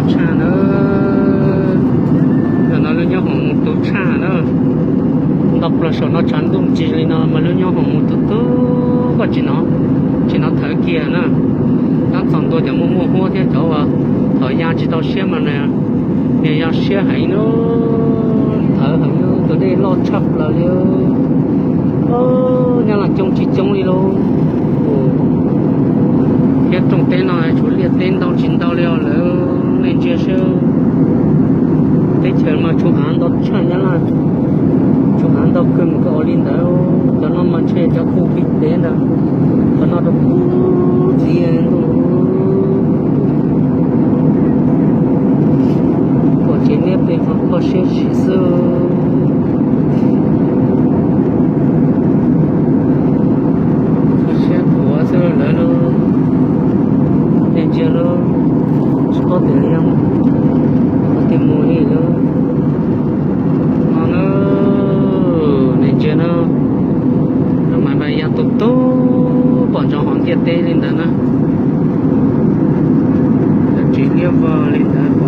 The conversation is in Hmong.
Tshaj na, ntawm no lub nyoob hoom mus tu tshaj na. Nto plaws saum no tshav ntuj ntsis li no mas lub nyoob hoom mus tu tu, koj tsis hnov, tsis hnov thawv kiag na. Tab txog ntua cov muaj muaj huab thiab cov uas thaum ya tsis tau siab mas nws, nws ya siab heev na, thawv heev na, tus dej loj tshaj plaws li. Nyab Laj coob tsis coob li lauj. Thiab rooj teb no tshuav liaj teb ntau tsis ntau li os lawm. Nej ntsia seb, teb chaws mas tshuav av ntau tshaj Nyab Laj, tshuav av ntau kawg nkaus li ntawd. Cov no mas ntshe cov khu pig pem ntawd, cov no rau pub txiv ntuj. Pom tsev niab pem ho kho siab zim xwb. Kho siab tuav xwb lawm lauj. Nej ntsia lauj, tsis paub tias li yog mus, mus tias mus li lauj. No na, nej ntsia na, lub mas mas ya tu tu, pom ntsoov hauv ntiaj teb li ntawd na. Tsis liab vog li ntawd.